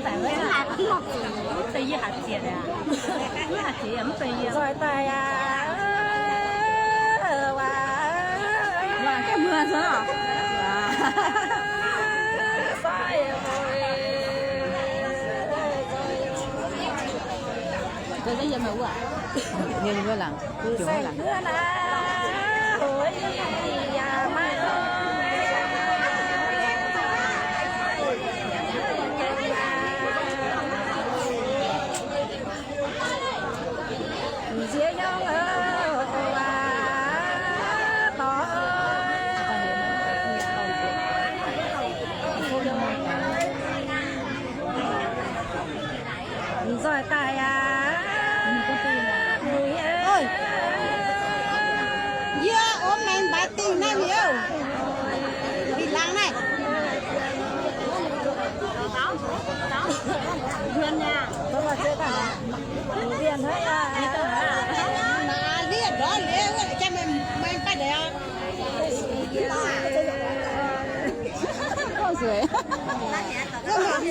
Mv deix yie haiz ziec aqv. Mv haiz ziec yaac mv deix yie. Nzoih daaih aqv. Waac gengh muoz oc. Nzoih daaih yiem wuov. Yiem wuov laangz. Nzoih daaih aqv. Yie ov maengx mbaix dingh naaiv mi'aqv. Fih laangz naaiv. Naaiv ndortv liuz, jang meih, meih baav ndeic. Gorngv nzueic. Gorngv nzueic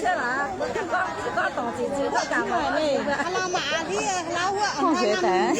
daaih.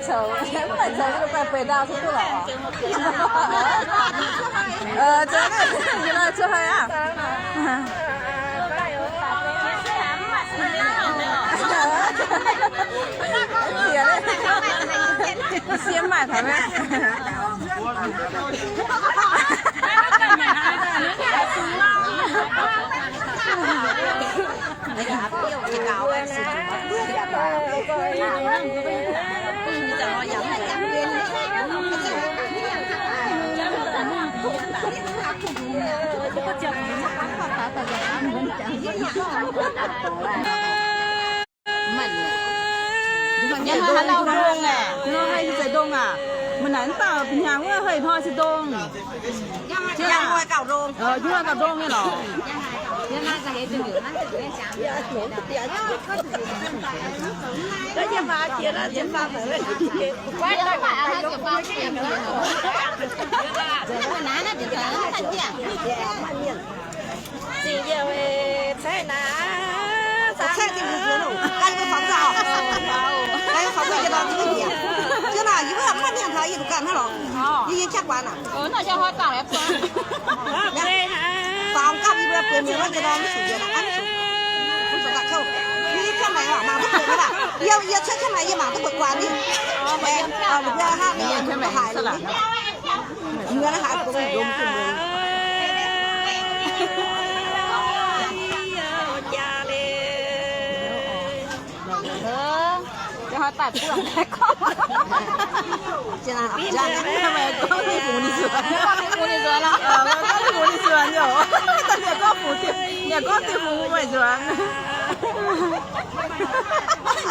Zoux, mv baac zoux beic ndau se duqv lorqc. Zoux, yie lorz zuov haic aqv. Ziex, siemv maaih taux maiv? Yie hnoi haaix lauh ndongh aqv? Yie hnoi haih se ndongh aqv. Mv naaic mv dauh ba'hnyangx wuov hei hnoi se ndongh. Yie hnoi gauh ndongh nyei lorqc. Zingh yie caeqv naaic, caeqv dingh nzuonx, yie faaux nzauh, yie faaux nzauh yie lorz zingh yie. Jienv naaic yie mv maaih mienh taux yie duqv ganh hnangv lorqc. Yie yie jaqv guaax naaic. Faaux gapv yie mbuo bueix mienh wuov nyei lorz mv zuqc yie naaic, mv zuqc. Mv zuqc ga'qouv. Yie yie jaqv naaic mangc duqv bueix nyei baac yie, yie cuotv jaqv naaic yie mangc duqv bueix guaax ni. Ninh mbuo haaix lorqc. Ninh mbuo haaix lorqc. Hnangv meih gorngv ninh fungx ninh nzuonx, gorngv ninh fungx ninh nzuonx yoc. Daaih ninh gorngv fungx, ninh gorngv ninh fungx meih nzuonx.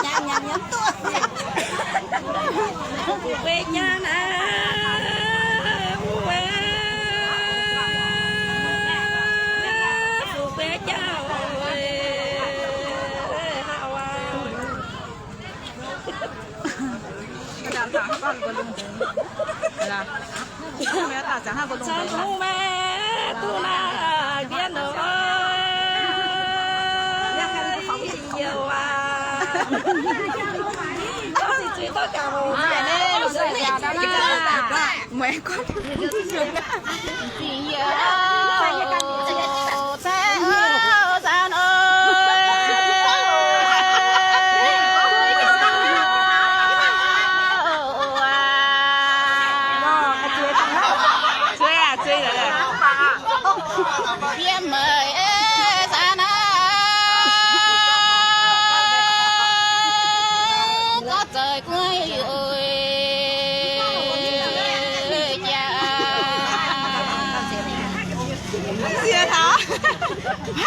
Hnangv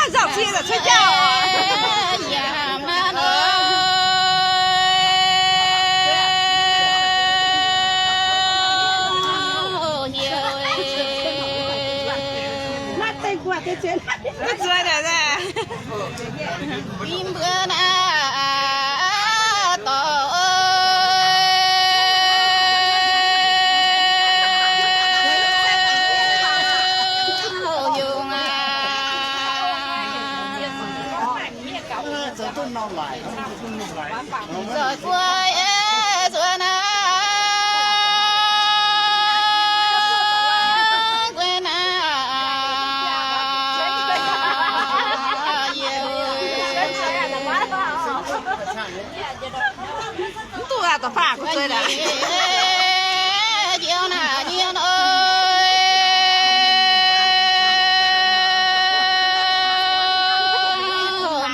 nzauh cie cuotv jauv. Mbuo naaiv dorh houc yungz aac. Zoux guai zuov naaiv guai naaiv yie. Mv duqv aqv, da'faanh kuv zuei naaic. Jienv naaic nyien oc,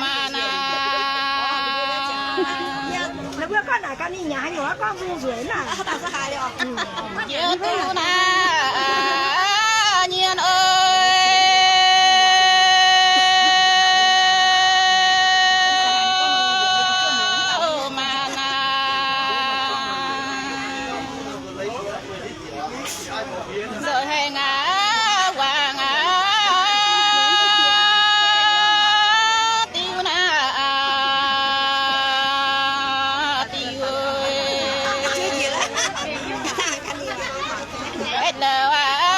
maah naaic. Jienv duqv naaic nyien oc, maah naaic. Zoux haaix ngaac wangc aqv, diuh naaiv diuh. Aqv,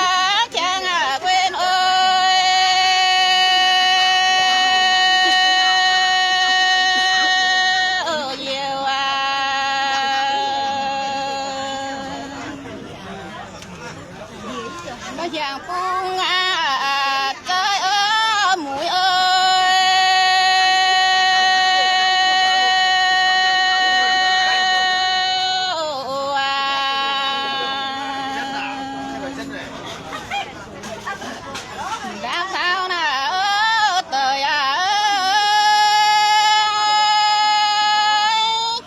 Yangh bung aac, zoi muic oix. Ndaangc taux naaic, douc yaac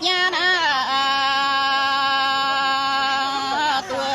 nyei naaic, duqv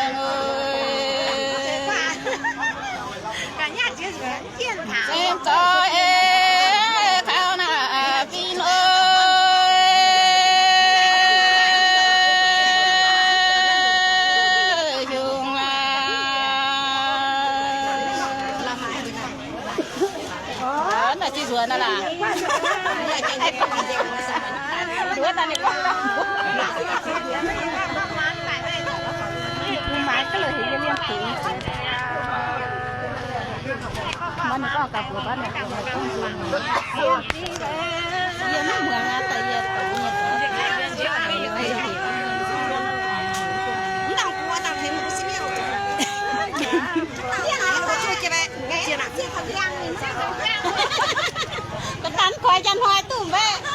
Ga'danh koi janx-hnoi duqv mbaeqv.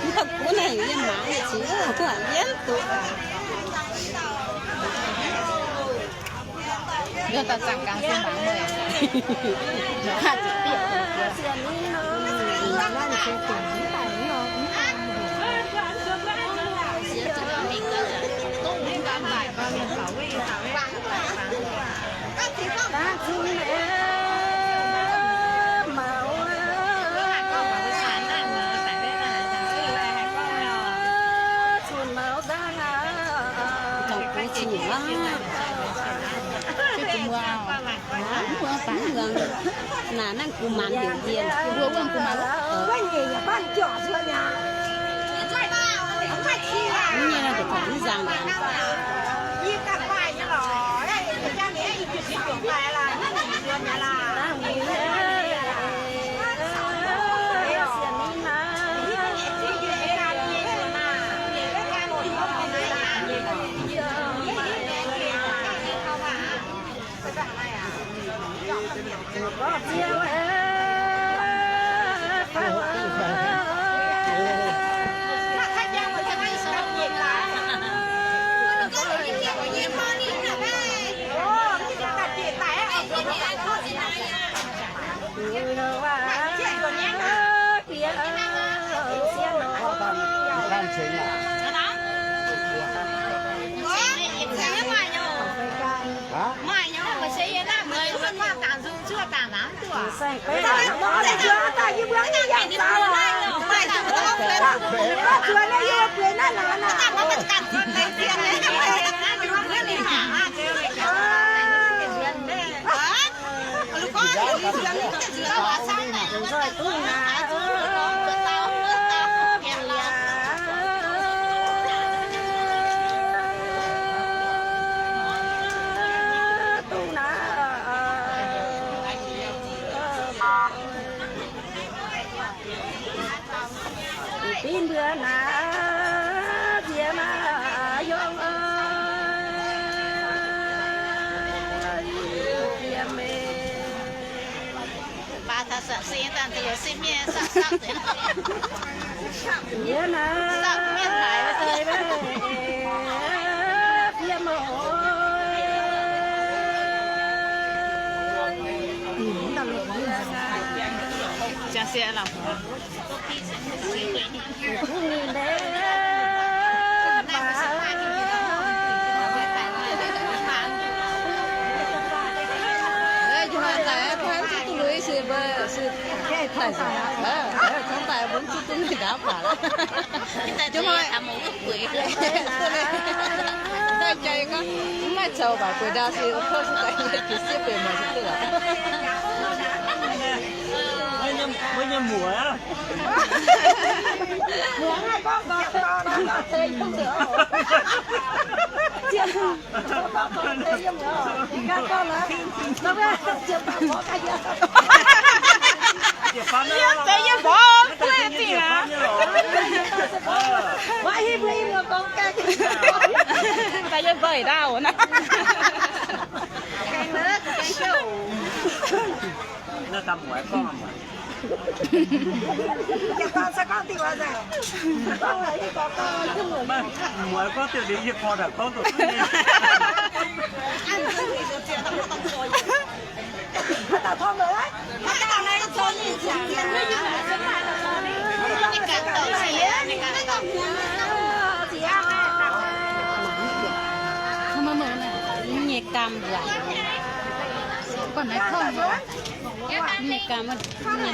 Mv baac gunv naaic yie mangc yietc zungv, yie mv duqv. Yie daaih zaangc gaax se mangc meih. Naaic, naaiv gu'maanx heuc ndie. Mbuo wuov gu'maanx wuov. Mv nyei nor, deix taux mv nzangc. Mv maaih zoux baac gueix ndau se, o, kouv se daaih nyei jiex siev beic mangc se duqv. Mbuo nyei muoc aqv. Yie mborqv buov dingc aqv. Maiv hiuv mbuo i muoz gorngv gaengh. Daaih yie mbeic ndau naaiv. Gaengh nor, gaengh siouc. Naaiv daaih muoz gorngv muoz. Muoz gorngv diuh liuz yie gorngv daaih gorngv duqv. Nyei gam waac. Nyei gam,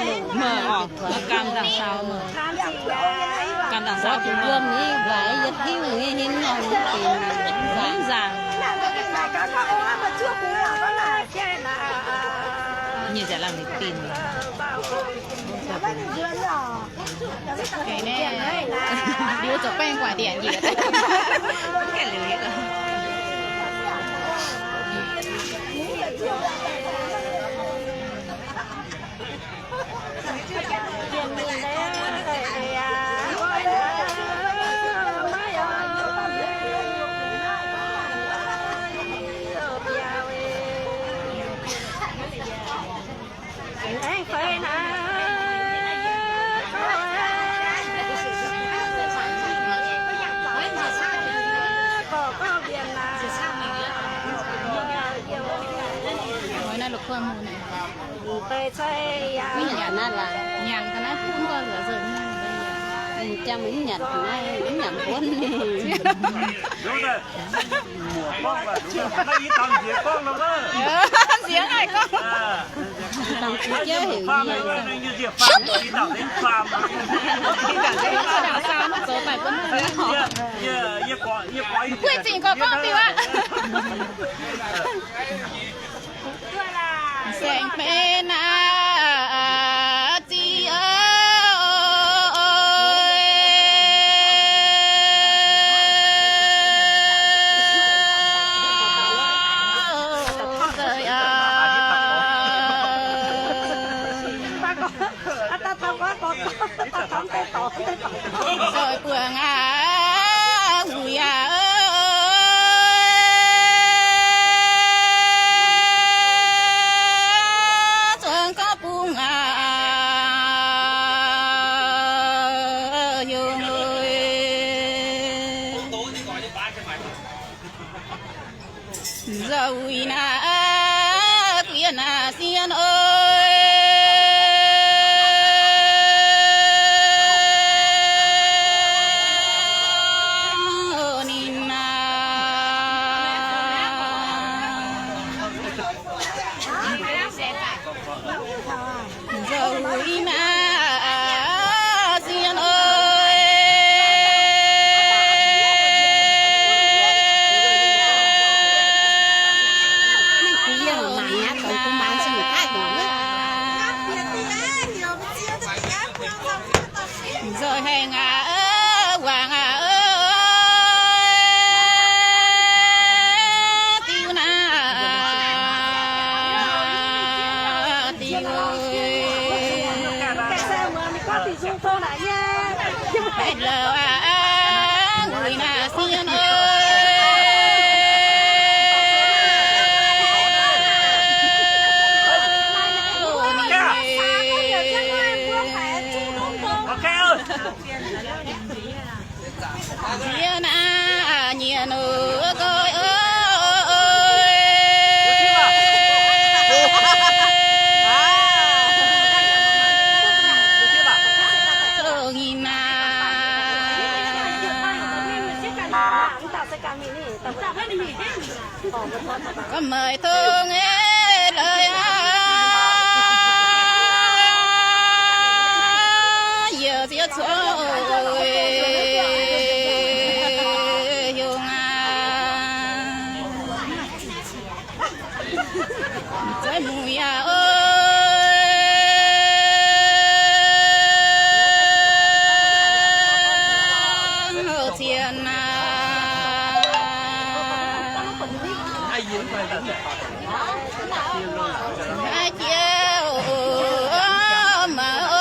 nyei loz, gam dangh sau. Gam dangh sau, wuom nyei waac yietc hiuv nyei, ninh nongc nyei benx nzaangc. Nyic nzengc laangh ninh benx. Liuz zoux baengh gu'nguaaic ndiangx njiec. Mv nyanc naaiv laaix, nyanc ga'naaiv bun gorx lorqc. Mv jangx mv nyanc naaiv, mv nyanc bun. Nziex haic gorngv. Dangh jiex heuc yie. Zoux daaih bun. Guei zingh gorx gorngv diuh aqv. Saeng-benx aac, ziqc oc. Zoih buangh aac, wuic aac, zuangx gorngv bung aac, yungh oc. Nzauh wuic naaic, guiex naaic sien oc. Ninh naaic. Nzauh wuic naaic sien oc. Nzauh haengh aac, wangc aac, diuh naaic diuh. Haaix louh aac, wuic naaic sien oc. Nziex naaic nyieqc nor goiv oc. Zoh nyei naaic. Gorngv meih tong nyei leiz aac, yie ziex cuotv hiuv aac. Zeix muic yaac oix zien naaic. Haaix jiex oc, maiv oc.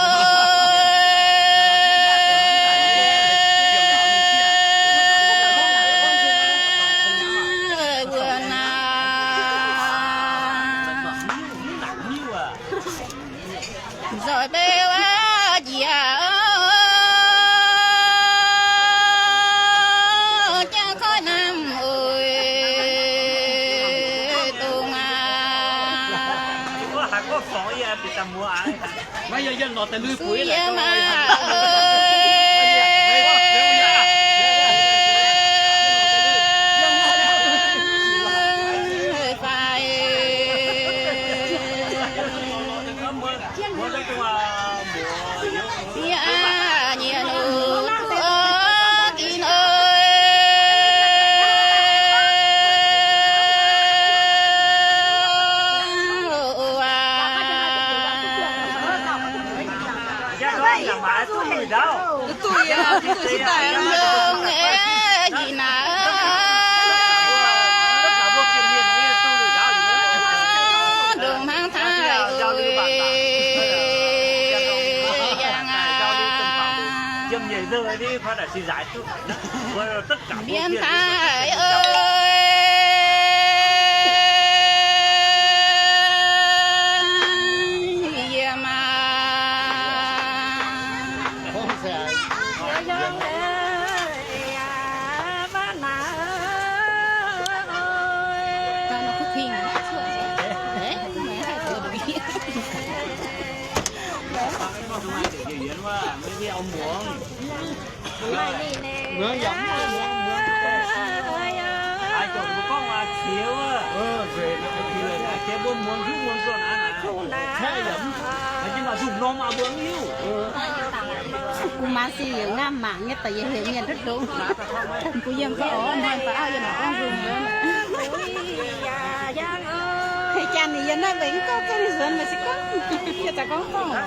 Nzoih beu aqv, njiec jangv koiv naamh oc, dongh aac. Yie maah, Mienh daaih aac, yie maah. Kuv maaz sic yaac ngamv mangc nyei, daaih yie heuc mienh duqv ndongc. Mbuo yiem gauh oc, mbuo baac auv yiem naaic gorngv nzunc. Hei jaan ninh yiem naaiv mbenc gorngv duqv ninh nzuonx meih se gorngv, yie daaih gorngv gorngv.